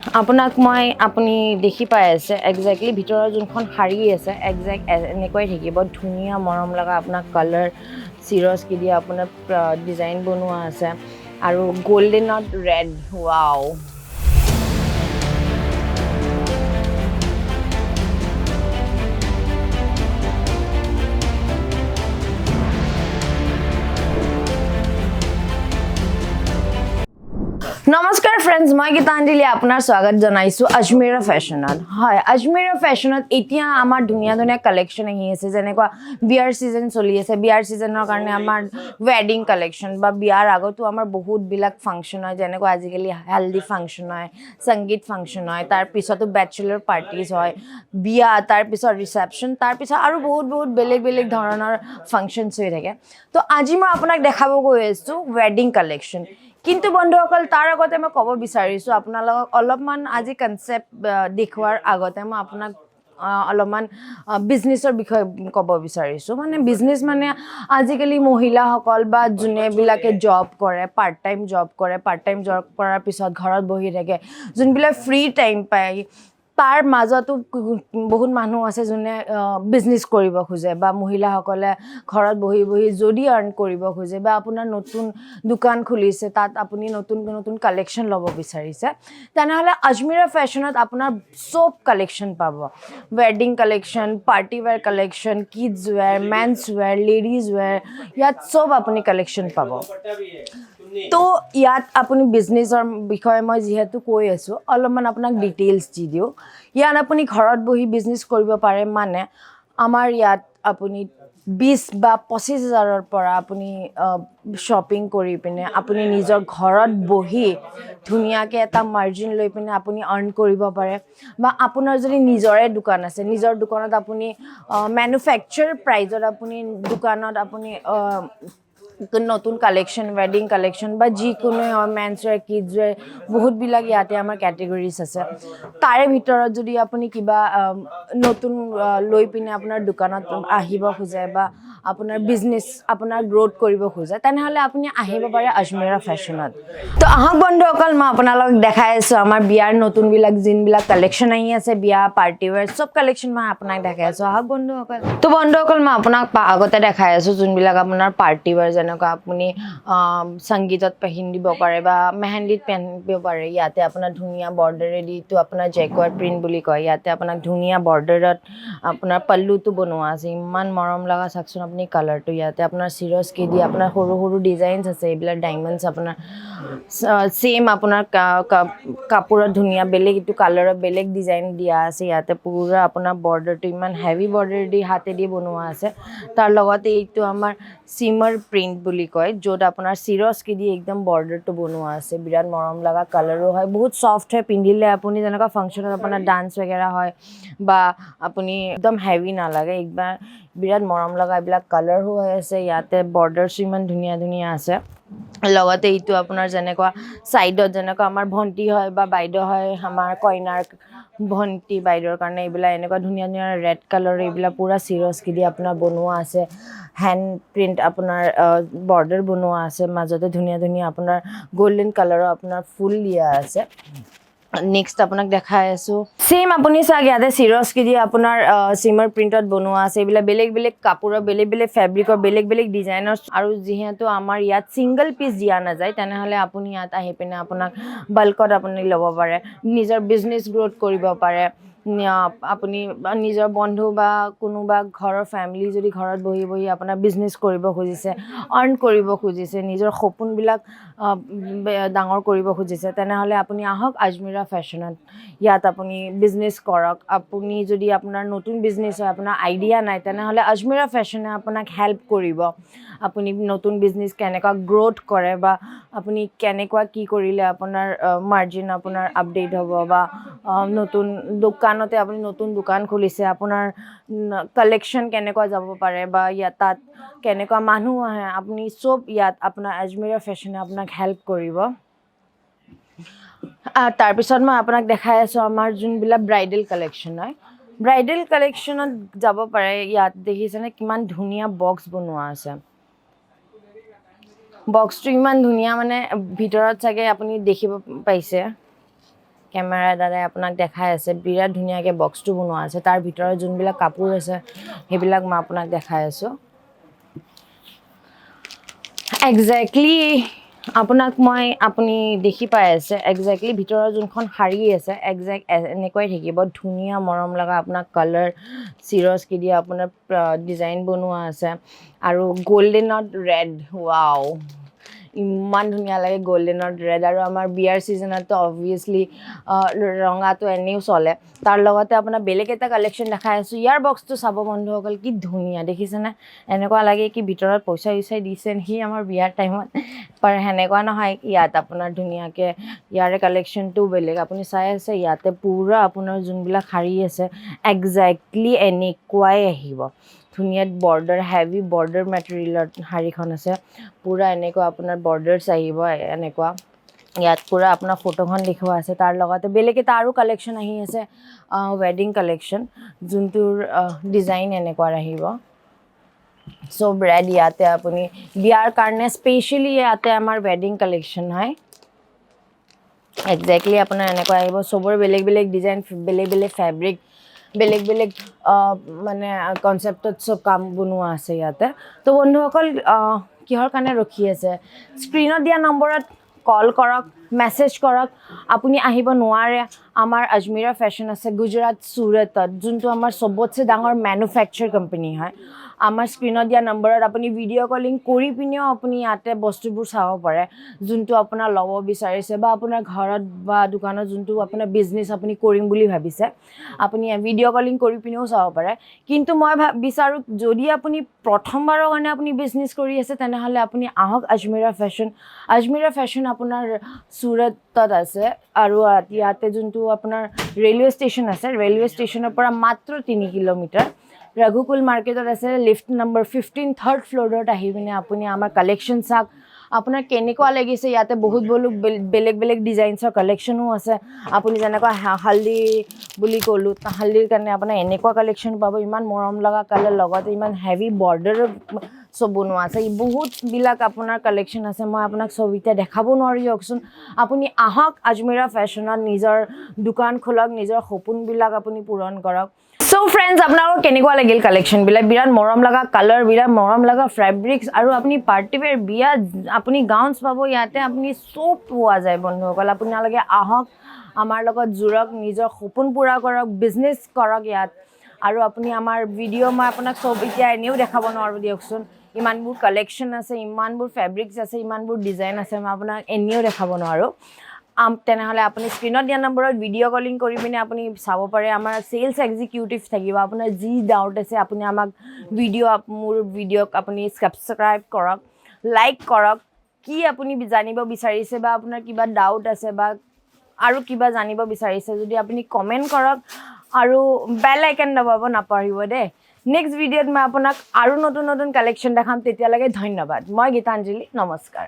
আপোনাক মই আপুনি দেখি পাই আছে একজেক্টলি ভিতৰৰ যোনখন শাৰী আছে, একজেক্ট এনেকুৱাই থাকিব। ধুনীয়া মৰম লগা আপোনাৰ কালাৰ, চিৰস্কি দিয়া আপোনাৰ ডিজাইন বনোৱা আছে আৰু গল্ডেনত ৰেড। ৱাও! নমস্কাৰ ফ্ৰেণ্ডছ, মই গীতাঞ্জলি আপোনাৰ স্বাগত জনাইছোঁ আজমেৰা ফেশ্বনত। হয়, আজমেৰা ফেশ্বনত এতিয়া আমাৰ ধুনীয়া ধুনীয়া কালেকশ্যন আহি আছে। যেনেকুৱা বিয়াৰ ছিজন চলি আছে, বিয়াৰ ছিজনৰ কাৰণে আমাৰ ৱেডিং কালেকশ্যন বা বিয়াৰ আগতো আমাৰ বহুতবিলাক ফাংচন হয়। যেনেকুৱা আজিকালি হালদি ফাংচন হয়, সংগীত ফাংচন হয়, তাৰপিছতো বেচেলৰ পাৰ্টিজ হয়, বিয়া, তাৰপিছত ৰিচেপশ্যন, তাৰপিছত আৰু বহুত বহুত বেলেগ বেলেগ ধৰণৰ ফাংচনছ হৈ থাকে। তো আজি মই আপোনাক দেখাব গৈ আছোঁ ৱেডিং কালেকশ্যন। কিন্তু বন্ধুসকল, তাৰ আগতে মই ক'ব বিচাৰিছোঁ আপোনালোকক অলপমান, আজি কনচেপ্ট দেখুওৱাৰ আগতে মই আপোনাক অলপমান বিজনেছৰ বিষয়ে ক'ব বিচাৰিছোঁ। মানে বিজনেছ মানে আজিকালি মহিলাসকল বা যোনেবিলাকে জব কৰে, পাৰ্ট টাইম জব কৰে, পাৰ্ট টাইম জব কৰাৰ পিছত ঘৰত বহি থাকে, যোনবিলাক ফ্ৰী টাইম পায়, তাৰ মাজতো বহুত মানুহ আছে যোনে বিজনেছ কৰিব খোজে বা মহিলাসকলে ঘৰত বহি বহি যদি আৰ্ণ কৰিব খোজে বা আপোনাৰ নতুন দোকান খুলিছে, তাত আপুনি নতুন নতুন কালেকশ্যন ল'ব বিচাৰিছে, তেনেহ'লে আজমিৰা ফেশ্বনত আপোনাৰ চব কালেকশ্যন পাব। Wedding collection, party wear collection, kids wear, men's wear, ladies wear, ইয়াত চব আপুনি কালেকশ্যন পাব। তো ইয়াত আপুনি বিজনেছৰ বিষয়ে মই যিহেতু কৈ আছোঁ, অলপমান আপোনাক ডিটেইলছ দি দিওঁ। ইয়াত আপুনি ঘৰত বহি বিজনেছ কৰিব পাৰে। মানে আমাৰ ইয়াত আপুনি 20 বা 25 হাজাৰৰ পৰা আপুনি শ্বপিং কৰি পিনে আপুনি নিজৰ ঘৰত বহি ধুনীয়াকৈ এটা মাৰ্জিন লৈ পিনে আপুনি আৰ্ণ কৰিব পাৰে। বা আপোনাৰ যদি নিজৰে দোকান আছে, নিজৰ দোকানত আপুনি মেনুফেকচাৰ প্ৰাইজত আপুনি দোকানত আপুনি নতুন কালেকশ্যন, ৱেডিং কালেকশ্যন বা যিকোনো মেন্স ৱেৰ, কিডছ ৱেৰ, বহুতবিলাক ইয়াতে আমাৰ কেটেগৰিজ আছে। তাৰে ভিতৰত যদি আপুনি কিবা নতুন লৈ পিনে আপোনাৰ দোকানত আহিব খোজে বা আপোনাৰ বিজনেছ আপোনাৰ গ্ৰ'থ কৰিব খোজে, তেনেহ'লে আপুনি আহিব পাৰে আজমেৰা ফেশ্বনত। তো আহক বন্ধুসকল, মই আপোনালোকক দেখাই আছোঁ আমাৰ বিয়াৰ নতুনবিলাক যোনবিলাক কালেকশ্যন আহি আছে, বিয়া, পাৰ্টি ৱেৰ, চব কালেকশ্যন মই আপোনাক দেখাই আছোঁ। আহক বন্ধুসকল। তো বন্ধুসকল, মই আপোনাক আগতে দেখাই আছোঁ যোনবিলাক আপোনাৰ পাৰ্টি ৱেৰ, যেনেকুৱা আপুনি সংগীতত পিন্ধিব পাৰে বা মেহেন্দিত পিন্ধিব পাৰে। ইয়াতে আপোনাৰ ধুনীয়া বৰ্ডাৰেদি, এইটো আপোনাৰ জেকুৱাৰ প্ৰিণ্ট বুলি কয়। ইয়াতে আপোনাক ধুনীয়া বৰ্ডাৰত আপোনাৰ পল্লুটো বনোৱা আছে। ইমান মৰম লগা, চাওকচোন আপুনি কালাৰটো। ইয়াতে আপোনাৰ চিৰস্কি দি আপোনাৰ সৰু সৰু ডিজাইনছ আছে। এইবিলাক ডায়মণ্ডছ আপোনাৰ ছেইম আপোনাৰ কাপোৰত ধুনীয়া বেলেগ এইটো কালাৰত বেলেগ ডিজাইন দিয়া আছে। ইয়াতে পুৰা আপোনাৰ বৰ্ডাৰটো ইমান হেভি বৰ্ডাৰ দি হাতেদি বনোৱা আছে। তাৰ লগতে এইটো আমাৰ চিমাৰ প্ৰিণ্ট বুলি কয়, য'ত আপোনাৰ চিৰস্কি দি একদম বৰ্ডাৰটো বনোৱা আছে। বিৰাট মৰম লগা কালাৰো হয়, বহুত ছফ্ট হয়। পিন্ধিলে আপুনি যেনেকুৱা ফাংচনত আপোনাৰ ডান্স বেগেৰা হয় বা আপুনি একদম হেভি নালাগে। একবাৰ বিৰাট মৰম লগা এইবিলাক কালাৰো হৈ আছে। ইয়াতে বৰ্ডাৰ্ছো ইমান ধুনীয়া ধুনীয়া আছে। লগতে এইটো আপোনাৰ যেনেকুৱা ছাইডত যেনেকুৱা আমাৰ ভণ্টি হয় বা বাইদেউ হয়, আমাৰ কইনাৰ ভণ্টি বাইদেউৰ কাৰণে এইবিলাক এনেকুৱা ধুনীয়া ধুনীয়া ৰেড কালাৰ, এইবিলাক পূৰা চিৰস্কি দি আপোনাৰ বনোৱা আছে। হেণ্ড প্ৰিণ্ট আপোনাৰ বৰ্ডাৰ বনোৱা আছে। মাজতে ধুনীয়া ধুনীয়া আপোনাৰ গল্ডেন কালাৰৰ আপোনাৰ ফুল দিয়া আছে। নেক্সট আপোনাক দেখাই আছোঁ, ছেইম আপুনি চাওক, ইয়াতে চিৰস্কি দি আপোনাৰ চিমাৰ প্ৰিণ্টত বনোৱা আছে। এইবিলাক বেলেগ বেলেগ কাপোৰৰ, বেলেগ বেলেগ ফেব্ৰিকৰ, বেলেগ বেলেগ ডিজাইনৰ। আৰু যিহেতু আমাৰ ইয়াত ছিংগল পিচ দিয়া নাযায়, তেনেহ'লে আপুনি ইয়াত আহি পিনে আপোনাক বাল্কত আপুনি ল'ব পাৰে, নিজৰ বিজনেছ গ্ৰ'থ কৰিব পাৰে। আপুনি নিজৰ বন্ধু বা কোনোবা ঘৰৰ ফেমিলি যদি ঘৰত বহি বহি আপোনাৰ বিজনেছ কৰিব খুজিছে, আৰ্ণ কৰিব খুজিছে, নিজৰ সপোনবিলাক ডাঙৰ কৰিব খুজিছে, তেনেহ'লে আপুনি আহক আজমিৰা ফেশ্বনত। ইয়াত আপুনি বিজনেছ কৰক। আপুনি যদি আপোনাৰ নতুন বিজনেছ হয়, আপোনাৰ আইডিয়া নাই, তেনেহ'লে আজমিৰা ফেশ্বনে আপোনাক হেল্প কৰিব। আপুনি নতুন বিজনেছ কেনেকুৱা গ্ৰ'থ কৰে বা আপুনি কেনেকুৱা কি কৰিলে আপোনাৰ মাৰ্জিন আপোনাৰ আপডেট হ'ব বা নতুন দোকানতে আপুনি নতুন দোকান খুলিছে, আপোনাৰ কালেকশ্যন কেনেকুৱা যাব পাৰে বা ইয়াত তাত কেনেকুৱা মানুহ আহে, আপুনি চব ইয়াত আপোনাৰ আজমিৰা ফেশ্বনে আপোনাক হেল্প কৰিব। তাৰপিছত মই আপোনাক দেখাই আছোঁ আমাৰ যোনবিলাক ব্ৰাইডেল কালেকশ্যন হয়। ব্ৰাইডেল কালেকশ্যনত যাব পাৰে। ইয়াত দেখিছেনে কিমান ধুনীয়া বক্স বনোৱা আছে? বক্সটো ইমান ধুনীয়া, মানে ভিতৰত চাগে আপুনি দেখিব পাইছে। কেমেৰাৰ দ্বাৰাই আপোনাক দেখাই আছে। বিৰাট ধুনীয়াকৈ বক্সটো বনোৱা আছে। তাৰ ভিতৰত যোনবিলাক কাপোৰ আছে, সেইবিলাক মই আপোনাক দেখাই আছোঁ। একজেক্টলি আপোনাক মই, আপুনি দেখি পাই আছে, একজেক্টলি ভিতৰৰ যোনখন শাৰী আছে, একজেক্ট এনেকুৱাই থাকিব। ধুনীয়া মৰম লগা আপোনাৰ কালাৰ, চিৰস্কি দিয়া আপোনাৰ ডিজাইন বনোৱা আছে আৰু গ'ল্ডেনত ৰেড। ৱাও, ইমান ধুনীয়া লাগে গ'ল্ডেনত ৰেড। আৰু আমাৰ বিয়াৰ ছিজনততো অবভিয়াছলি ৰঙাটো এনেও চলে। তাৰ লগতে আপোনাৰ বেলেগ এটা কালেকশ্যন দেখাই আছোঁ। ইয়াৰ বক্সটো চাব বন্ধুসকল, কি ধুনীয়া দেখিছেনে? এনেকুৱা লাগে কি ভিতৰত পইচা চইচা দিছে নেকি আমাৰ বিয়াৰ টাইমত। পাৰ সেনেকুৱা নহয়। ইয়াত আপোনাৰ ধুনীয়াকৈ ইয়াৰে কালেকশ্যনটোও বেলেগ। আপুনি চাই আছে, ইয়াতে পূৰা আপোনাৰ যোনবিলাক শাৰী আছে, একজেক্টলি এনেকুৱাই আহিব। ধুনীয়া বৰ্ডাৰ, হেভি বৰ্ডাৰ মেটেৰিয়েলত শাৰীখন আছে। পূৰা এনেকুৱা আপোনাৰ বৰ্ডাৰ্ছ আহিব এনেকুৱা। ইয়াত পূৰা আপোনাৰ ফটোখন দেখুওৱা আছে। তাৰ লগতে বেলেগ এটা আৰু কালেকশ্যন আহি আছে, ৱেডিং কালেকশ্যন, যোনটোৰ ডিজাইন এনেকুৱা আহিব। চব ৰেড। ইয়াতে আপুনি বিয়াৰ কাৰণে স্পেচিয়েলি ইয়াতে আমাৰ ৱেডিং কালেকশ্যন হয়। একজেক্টলি আপোনাৰ এনেকুৱা আহিব। চবৰে বেলেগ বেলেগ ডিজাইন, বেলেগ বেলেগ ফেব্ৰিক, বেলেগ বেলেগ মানে কনচেপ্টত চব কাম বনোৱা আছে ইয়াতে। তো বন্ধুসকল, কিহৰ কাৰণে ৰখি আছে? স্ক্ৰীণত দিয়া নম্বৰত কল কৰক, মেছেজ কৰক। আপুনি আহিব নোৱাৰে, আমাৰ আজমিৰা ফেশ্বন আছে গুজৰাট চুৰটত, যোনটো আমাৰ চবতছে ডাঙৰ মেনুফেকচাৰ কোম্পানী হয়। আমাৰ স্ক্ৰীণত দিয়া নম্বৰত আপুনি ভিডিঅ' কলিং কৰি পিনেও আপুনি ইয়াতে বস্তুবোৰ চাব পাৰে, যোনটো আপোনাৰ ল'ব বিচাৰিছে বা আপোনাৰ ঘৰত বা দোকানত যোনটো আপোনাৰ বিজনেছ আপুনি কৰিম বুলি ভাবিছে, আপুনি ভিডিঅ' কলিং কৰি পিনেও চাব পাৰে। কিন্তু মই বিচাৰোঁ, যদি আপুনি প্ৰথমবাৰৰ কাৰণে আপুনি বিজনেছ কৰি আছে, তেনেহ'লে আপুনি আহক আজমিৰা ফেশ্বন। আজমিৰা ফেশ্বন আপোনাৰ চুৰটত আছে আৰু ইয়াতে যোনটো আপোনাৰ ৰেলৱে ষ্টেচন আছে, ৰেলৱে ষ্টেচনৰ পৰা মাত্ৰ 3 কিলোমিটাৰ ৰঘুকুল মাৰ্কেটত আছে। লিফ্ট নম্বৰ 15, থাৰ্ড ফ্ল'ৰত আহি পিনে আপুনি আমাৰ কালেকশ্যন চাওক, আপোনাৰ কেনেকুৱা লাগিছে। ইয়াতে বহুত বহুত বেলেগ বেলেগ ডিজাইনছৰ কালেকশ্যনো আছে। আপুনি যেনেকুৱা হালধি বুলি ক'লোঁ, হালধিৰ কাৰণে আপোনাৰ এনেকুৱা কালেকশ্যন পাব। ইমান মৰম লগা কালাৰ, লগতে ইমান হেভি বৰ্ডাৰৰ চব বনোৱা আছে। বহুতবিলাক আপোনাৰ কালেকশ্যন আছে। মই আপোনাক চব এতিয়া দেখাব নোৱাৰোঁ দিয়কচোন। আপুনি আহক আজমিৰা ফেশ্বনত, নিজৰ দোকান খোলক, নিজৰ সপোনবিলাক আপুনি পূৰণ কৰক। চ' ফ্ৰেণ্ডছ, আপোনালোকৰ কেনেকুৱা লাগিল কালেকশ্যনবিলাক? বিৰাট মৰম লগা কালাৰ, বিৰাট মৰম লগা ফেব্ৰিক্স আৰু আপুনি পাৰ্টি ৱেৰ, বিয়া, আপুনি গাউনছ পাব ইয়াতে। আপুনি চব পোৱা যায়। বন্ধুসকল, আপোনালোকে আহক, আমাৰ লগত জোৰক, নিজৰ সপোন পূৰা কৰক, বিজনেছ কৰক ইয়াত। আৰু আপুনি আমাৰ ভিডিঅ' মই আপোনাক চব এতিয়া এনেও দেখাব নোৱাৰোঁ দিয়কচোন। ইমানবোৰ কালেকশ্যন আছে, ইমানবোৰ ফেব্ৰিক্স আছে, ইমানবোৰ ডিজাইন আছে, মই আপোনাক এনেও দেখাব নোৱাৰোঁ। তেনেহ'লে আপুনি স্ক্ৰীণত দিয়া নম্বৰত ভিডিঅ' কলিং কৰি পিনে আপুনি চাব পাৰে। আমাৰ চেলছ এক্সিকিউটিভ থাকিব। আপোনাৰ যি ডাউট আছে, আপুনি আমাক ভিডিঅ', মোৰ ভিডিঅ'ক আপুনি ছাবস্ক্ৰাইব কৰক, লাইক কৰক। কি আপুনি জানিব বিচাৰিছে বা আপোনাৰ কিবা ডাউট আছে বা আৰু কিবা জানিব বিচাৰিছে যদি, আপুনি কমেণ্ট কৰক আৰু বেল আইকন দবাব নাপাহৰিব দেই। নেক্সট ভিডিঅ'ত মই আপোনাক আৰু নতুন নতুন কালেকশ্যন দেখাম। তেতিয়ালৈকে ধন্যবাদ। মই গীতাঞ্জলি, নমস্কাৰ।